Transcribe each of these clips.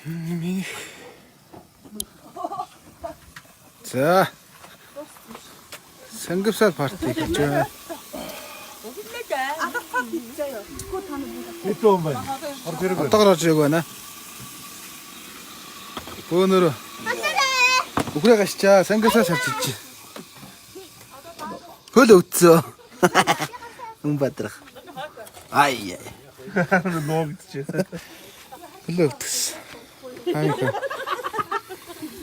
Миний. За. Сангивсал парти гэж байна. Хэдэн хүн байна? Орж ирэх байна. Одоогор орж ирэх байна. Бөөнөрөө. Үхрээ гашчаа, сангивсал шарж ичээ. Хөл өвдсөө. Үн бадрах. Ай яй. Нуугдчих. Хөл өвдсөн. Ай.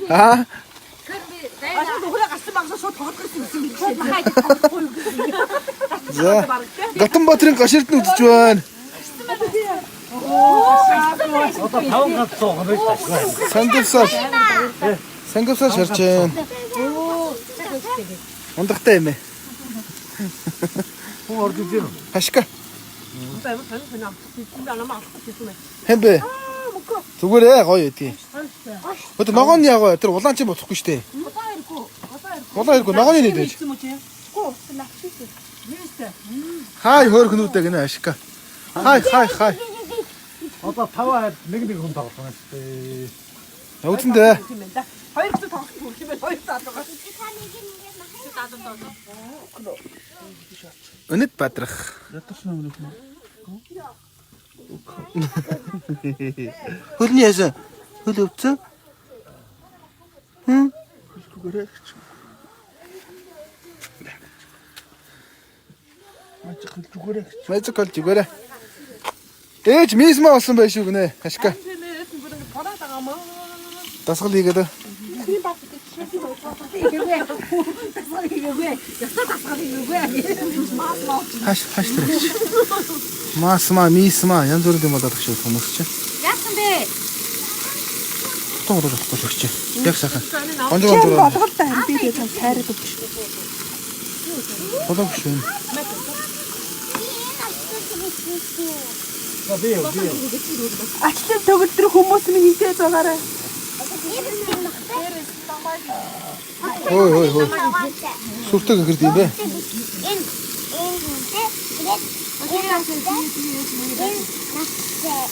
Аа? Ашиг нүхрээ гарсан багшаа шууд тоглох гэсэн юм биш. За. Гатанбаатарын гаширд нь үзэж байна. Одоо 5 ганц суух нь шүү. Сангивсал. Сангивсал шарж байна. Ундахтай юм ээ. Хүн орж ирж байна. Хашка. Хэм бэ? Зүгээр гоё эдгийг. Одоо ногоон яг гоё. Тэр улаан чинь болохгүй шүү дээ. Улаан хэрэггүй. Ногооны нэг дэж. Хай хөөрхнүүдээ гинэ ашка. Хай хай хай. Одоо 5 хайд нэг нэг хүн тоглох юм шүү дээ. Үзэндээ. Хоёр хэсэг тоглох юм байна. Хоёр залуугаар. Өнөд бадрах. Ятарсан өмнөх нь. Хөлний яасан? Хөл өвдсөн? Хм? Зүгээрээ гэж. Мажиг хөл зүгээрээ гэж. Мэжик хөл зүгээрээ. Ээж мисма болсон байх шүү гинэ. Хашка. Дасгал хийгээд. Хаш хаш тэр. Масма, мисма янз бүрийн юм болоод шүү хүмүүс чинь. Яасан бэ? Тоо болоод болохгүй шүү чи. Яг сайхан. Гонжоо гонжоо. Болгол та би тэгээд тайраад өгч. Болоогүй шүү. За би яв би яв. Ачлын төгөлдөр хүмүүс минь идээд байгаарай. Хөөе хөөе хөөе. Сүртэй гэрд юм бэ? Энэ энэ хүнтэй тэгээд энэ хүнтэй энэ настай.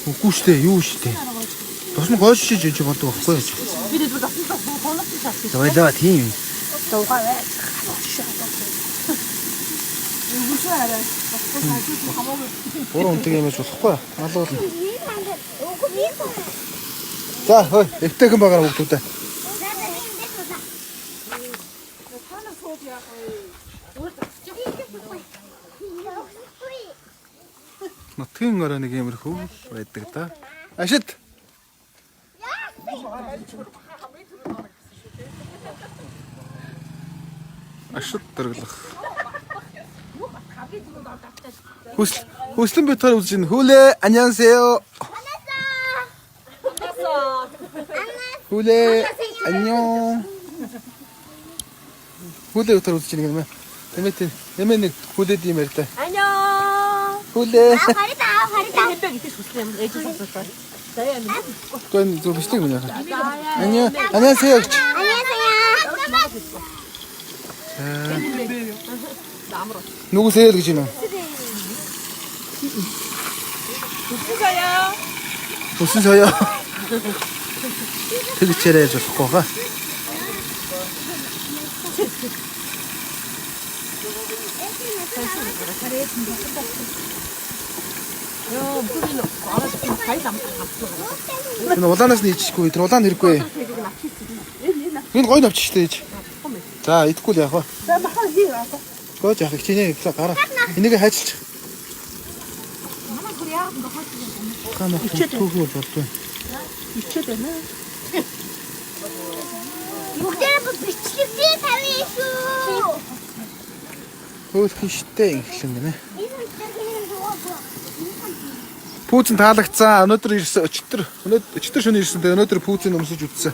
Үгүй шүү дээ. Юу шүү дээ. Тус нь гойш шиж чи болдог байхгүй юу? Би тэгээд болсон хоног шатсан. За байлаа тийм. Дуугаа байж. Үгүй арай. Буруу үнтэй юм яаж болохгүй. Алуулна. Би манд үгүй би За хөөе. Эвтэйхэн байгаа хүүхдүүдээ. Нутгийн орой нэг иймэрхүү байдаг да. Ашид. Ашид дөрглөх. Хүсэл хүслэн битгаар үзэж байна. Хүлээ 안녕하세요. Хүлээ 안녕. Хүлээ битгаар үзэж байна гэмээ. Тэмээ тийм. Тэмээ нэг хүлээд юм ярьтай. Анё. Хүлээ. Харитаа харитаа. Хэмбэ гэдэг хүслээ юм ээж сонсож. Заяа минь. Гэхдээ энэ зөв бичлэг минь яхаа. 안녕. 안녕하세요 гэж. 안녕하세요. 누구세요 гэж юм. 무슨 무슨 소요? 되게 잘해줘 거가. Энэ улаанаас нь иччихгүй тэр улаан хэрэггүй. Энэ гоё навч штэ ич. За идэхгүй л яах вэ? За махаа хий аа. Гоо яах хичээнэ гэхлээр гараа. Энийг хайчилчих. Манай түүхүү болдгоо. Ичээд байна. Бүгдээрээ бичлэгдээ тавина шүү. Хөөх штэ ингэлэн гинэ. Энэ хүн Пүүзэн таалагдсан. Өнөөдөр ирсэн өчтөр өнөөдөр шөнө ирсэн. Тэгээ өнөөдөр пүүзэн өмсөж үтсэн.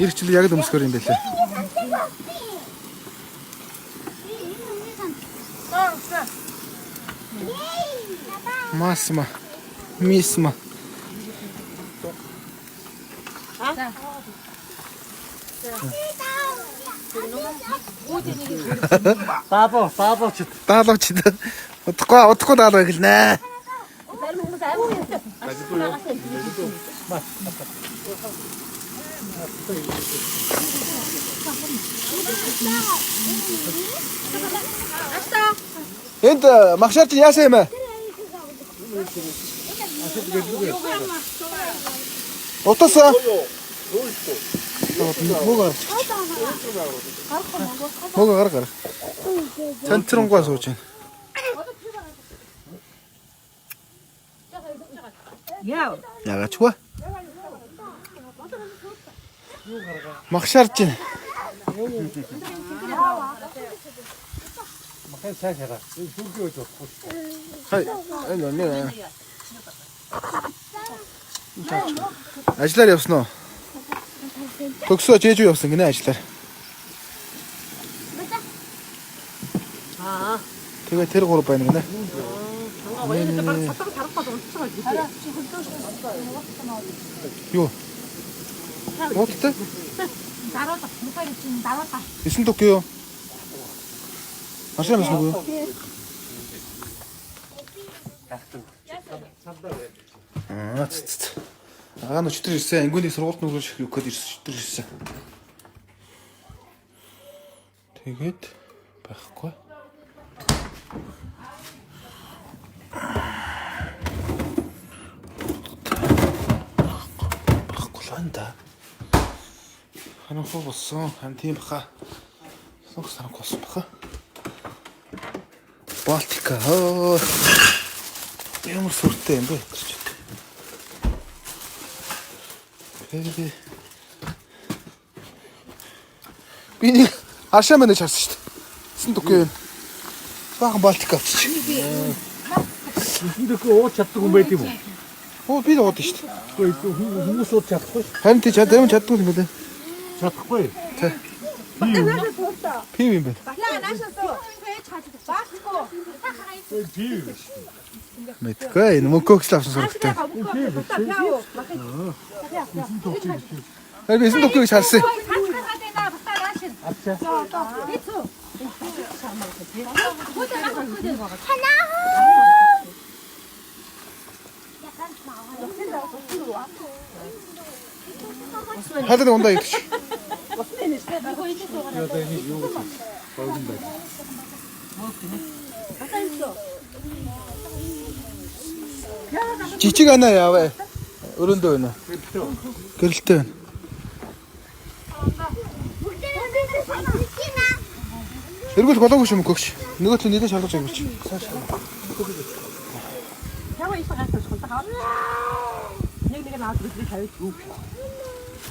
Ирэх жил яг л өмсгөр юм байлээ. Масма. Мисма. Даалуу, даалууч. Даалууч. Удахгүй удахгүй даалуу эхэлнэ. Зарим хүмүүс аюу юм. Энд махшаар чи яасан юм бэ? Утас. Мөг гарч. Мөг гар гар. Цанцрангуй сууж байна. Яа. Ягаачгүй. Махшаарч байна. Махын сайн хараа. Шүрхий өж болохгүй. Хай, энэ нэ. Ажиллаар явсан уу? Төгсөө жээж юу явсан гинэ ажиллаар. Аа. Тэгээ тэр гур байна гинэ. Оюун баг сатан тарахгүй унтчих байгаа. Юу? Уудтай? Даруул мухаар чинь даруул. 9 док юу? Машин байсан уу? Аа, ц ц. Агаа нь өчтөр ирсэн. Ангууны сургуульд нүрэж юкод ирсэн. Өчтөр ирсэн. Тэгээд байхгүй. Байхгүй л энэ да. Харанхуй болсон. Харин тийм баха. Солонгос харанхуй болсон баха. Балтика. Хөө. Ямар сүртэй юм бэ тэр чинь. Би би нэг аршаа мэнэ харсан шүү дээ. Сэн дүкээ юм. Баахан Балтика авчиж. Энд ууч чаддаг хүн байд юм уу? Оо би л уудсан шүү дээ. Үгүй хүмүүс ууч чадахгүй. Харин тий чад зарим чаддгүй юм байна. Чадахгүй. Тий. Пив юм байна. Батлаа наашаа суу. Баахгүй. Пив биш. Мэдгүй энэ мөнгө авсан сурагтай. Харин би 9 дүкээ гэж харсан. Хадад ундаа идэж. Одоо энийг юу гэж болгон байна. Жижиг анаа яваа. Өрөөндөө байна. Гэрэлтэй байна. Эргүүл болоогүй шүү мөнгөгч. Нөгөө чинь нэлээд шалгаж эргүүлч. Ява их гацсан шултаа. Нэг нэг нь аваад бидний тавьж үг.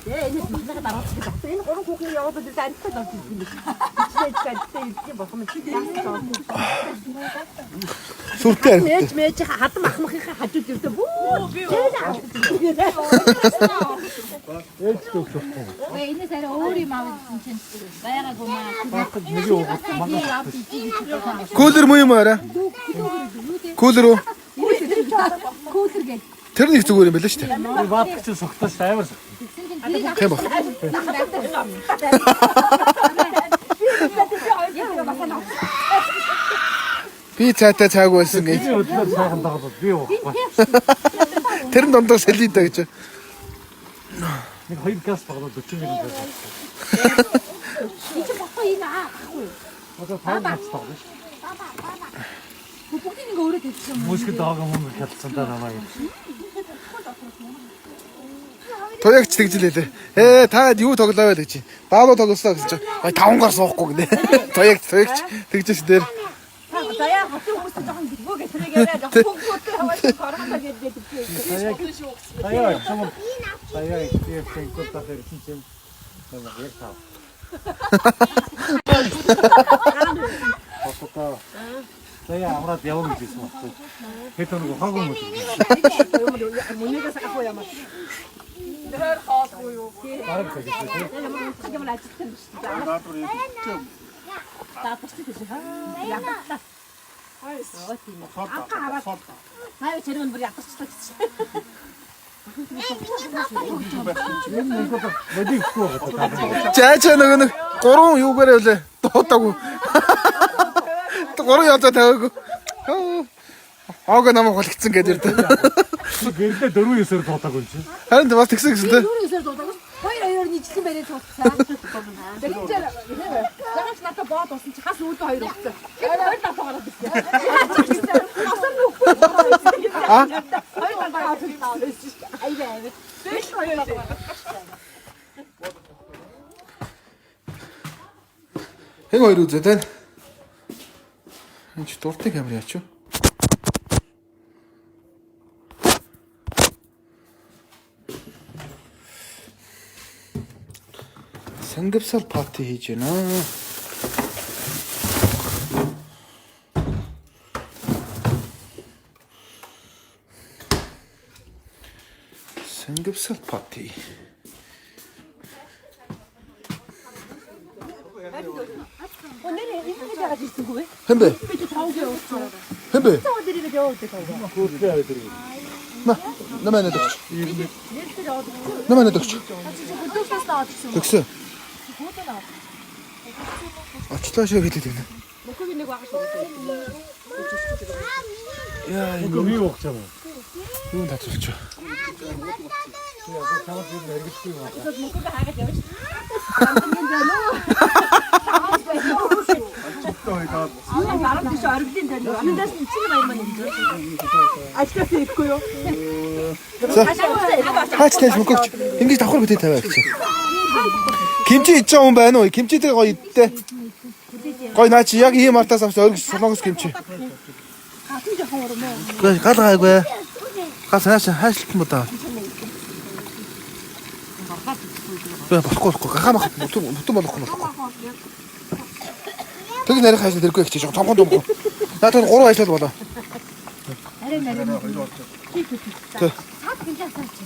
Ээ энэ махнага дараач гэж байна. Энэ гурван хүүхэн яваад үзэл амттай орж ирсэн юм биш. Хичнээн амттай ирэх юм болох юм чи яасан. Сүртэй аригтай. Мэж мэж хадам ахмахынхаа хажууд ирдэ бүү. Би Ээж төгсөхгүй. Гэ энэс арай өөр юм авах гэсэн чинь байгаагүй маа. Баахад нэг уугаад мангар. Кулер муу юм арай? Кулер үү? Кулер гэж. Тэр нэг зүгээр юм байла шүү дээ. Баатах чинь согтоос амар согт. Тэгсэн чинь тэрийг Тийм баг. Би цаатай цаагүй байсан гэж. Би өдлөө сайхан тоглоод би уухгүй. Тэр нь дундаа сэлийдэ гэж. Нэг хоёр газ тоглоод 41 байсан. чи бохгүй энэ аахгүй. Одоо 5 газ тоглоно шүү. Бүгдийг ингээ өөрөө тавьчихсан юм. Хүмүүсд доогоо мөнгө хялцсан да намайг. Туягч тэгж л хэлээ. Ээ та юу тоглоо вэ гэж. Даалуу тоглосоо гэж. Ай таван гар суухгүй гинэ. Туягч туягч тэгж ш дээр. Заяа хотын хүмүүс жоохон гэлбөө гэх тэрэг яриа жоохон хүүхдүүд хаваад корона гэдэг. Заяа чам. Заяа тийм тэнкот тах ирсэн чинь намайг яг тав. Одоо заяа амраад явна гэж хэлсэн баггүй. Хэд хоног ухаагүй юм уу? Мөнийгээс авах юм аа. Бараг тэгсэн тийм. Ямар ажилтан биш. За бусдыг тийш. Яагаад? Наа чирэг бүр ядарчлаа гэж. Энэ нэг бодиггүй байгаа та. Жаачаа нөгөө нэг Гурван юугаар явлаа. Дуудаагүй. Гурван янзаа тавиагүй. Ог намайг холигдсон гэдэг ирдэ. Гэрлээ 4-9-ээр дуудаагүй юм чи. Харин бас тэгсэн гэсэн тэ. 4-9-ээр дуудаагүй. Хоёр хоёроор нийтлэн бариад цуцсан. Тэгэхээр загаач надад боод усан чи хас үүдэн хоёр өгсөн. Тэр хоёр талаа гараад ирсэн. Асар нүхгүй. А? Хоёр талаа гараад ирсэн. Аяа аяа. Тэр хоёр талаа. Хэн хоёр үзээд байна? Энд чи дуртай камер яач юу? Сангавсал парти хийж байна. Сангавсал парти. Өнөр энэ гэж яагаад ирсэнгүй вэ? Хэн бэ? Би чи тавгийн ууцсан. Хэн бэ? Тав дээр ирээд яваад байдаг. Хөөрхөн аваад ирээ. На, намайг надад өгч. Нэр дээр яваад өгсөн. Намайг надад өгч. Чи хөдөөлөөс аваад ирсэн. Өгсөн. Очлоо шүү хэлээд өгнө. Мөхөг нэг багш өгсөн. Яа, Үгүй би уух юм. юу татвалч. Чамд юу хэрэглэхгүй юм аа. Мөхөг хаагаад явж. Аа баруун тийш оргилын тань. Эндээс нь чинь баяр маань юм. Ажлаас ирэхгүй юу? За. Хаач тааш мөнгөч. Ингэж давхар битээ тавиа гэж. Кимчи идэж байгаа хүн байна уу? Кимчитэй гоё идтээ. Гоё наа чи яг ийм артаас авсан оргиж солонгос кимчи. Гал гал гайгүй. Гал хааш хаашлтан бодоо. Бэ болохгүй болохгүй. Гахаа мах бүтэн бүтэн болохгүй болохгүй. Тэг нарийн хаашлт хэрэггүй гэж жоо томхон томхон. Наад бол гурван хаашлт болоо. Арай нарийн. Тэ. Цаад гинжээ сарч.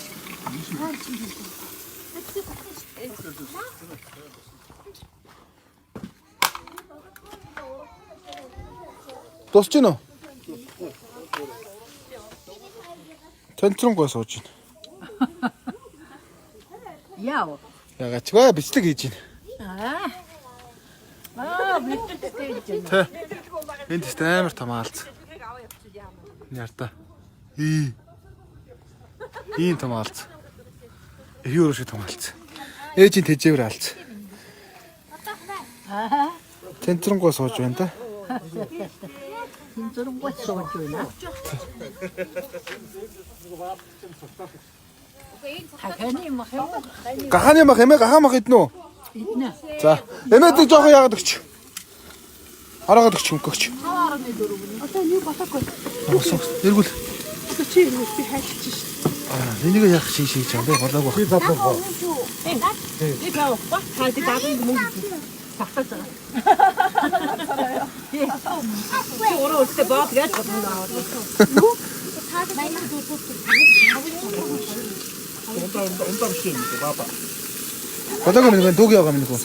Дуусч гин үү? Цэнцрэн гой сууж гин. Яа. Ягач вэ бичлэг хийж гин. Аа бичлэгтэй гэж байна. Тэ. Энд тест амар том аалз. Ярта. Ий. Ийм том аалз. Юу шиг том аалз. Ээжийн тэжээвэр аалз. Цэнцрэн гой сууж байна та. Зургуй сууж байна. Хаханы мах юм. Гахааны мах эмээ гахаа мах иднэ үү? Иднэ. За. Эмээ тэг жоохон яагаад өгч. Хараагаад өгч хөнгөгч. 5.4. Одоо юу болоогүй. Эргүүл. Одоо чи эргүүл би хайлчих шин. Аа, энийг яах шиг шийж юм бэ? Болоогүй. Би задлаа. Би тавахгүй. Та тэг дадан мөнгө сахтаж байгаа. Чи өөрөө өөртөө боод гэж бодно аваад. Болоогүй минь дүүг яваа минь гоо.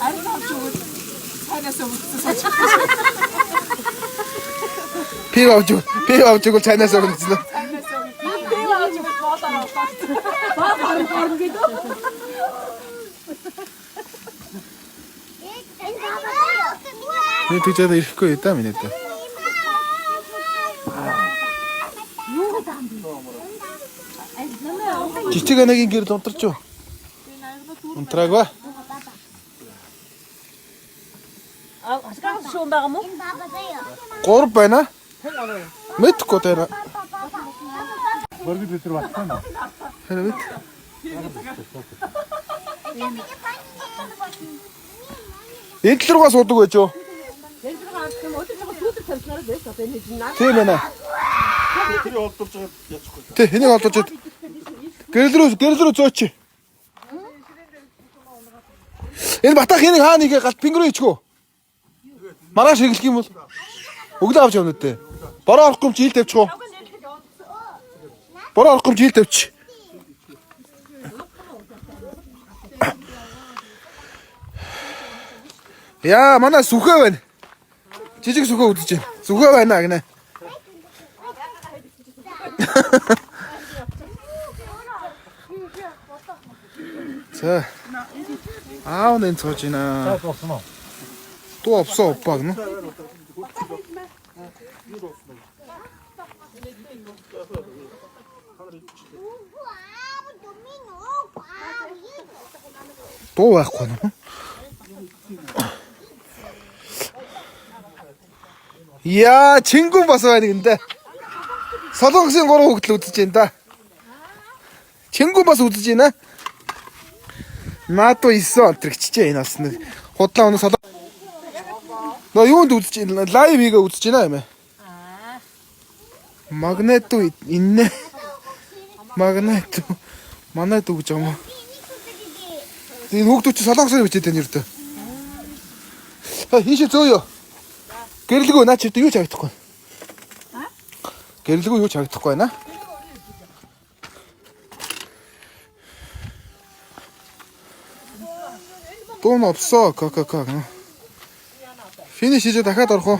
Арин авч өгвөл цаанаас өгсөн сууж. Пив авч пив авч өгвөл цаанаас өгнө. Цаанаас өгсөн. Би авч өгвөл боолоор аваад. Баа бараг орно гэдэг. Миний тэгж яда ирэхгүй да миний дэ. Жижиг анагийн гэрэл унтарч юу? Унтраагүй. А асгаан шүүн байгаа мó? Гурав байна. Мэдхгүй тэр. Боргид бид нар батсан уу? Тэр мэд. Энэ тал руугаа суудаг байж юу? Энэ рүү авах юм өдөр жоо сүүдэр тавьснараа л байж одоо энэ чинь наа. Тийм байна. Тэр олдуулж байгаа ячихгүй. Тэ энийг олдуулж гэрэл рүү гэрэл рүү зөөч. Энэ батах энийг хаа нэгэ галт пингрүү ичгүү. Маргааш хэрэглэх юм бол өглөө авч явна үдэ. Бороо орохгүй юм чи ил тавьчих уу? Бороо орохгүй юм чи ил тавьчих. Яа, манай сүхэ байна. Жижиг сүхэ үзэж байна. Сүхэ байна гинэ. За. Аав нь энэ сууж байна. За болсон уу? Дуу 없어 오빠 гэнэ. Дуу байхгүй нэ. Яа, чингүн бас байна гэнэ. Солонгосын гурван хүүхэд л үзэж байна да. Чингүн бас үзэж байна. Наадуу 9 онтрогчжээ энэ бас нэг худлаа өнө солон. Нөө юунд үзэж байна? Лайв хийгээ үзэж байна юм аа. Магнето иннэ. Магнето. Манай дүү гэж юм уу? Энэ хүүхдүүд чи солонгосоор бичээд байна ердөө. Ха хийшээ зөөё. Гэрлэгөө наа чи юу ч харагдахгүй. Гэрлэгөө юу ч харагдахгүй байна. Дуу нь 없어. ККК. Финиш хийжээ дахиад орох уу?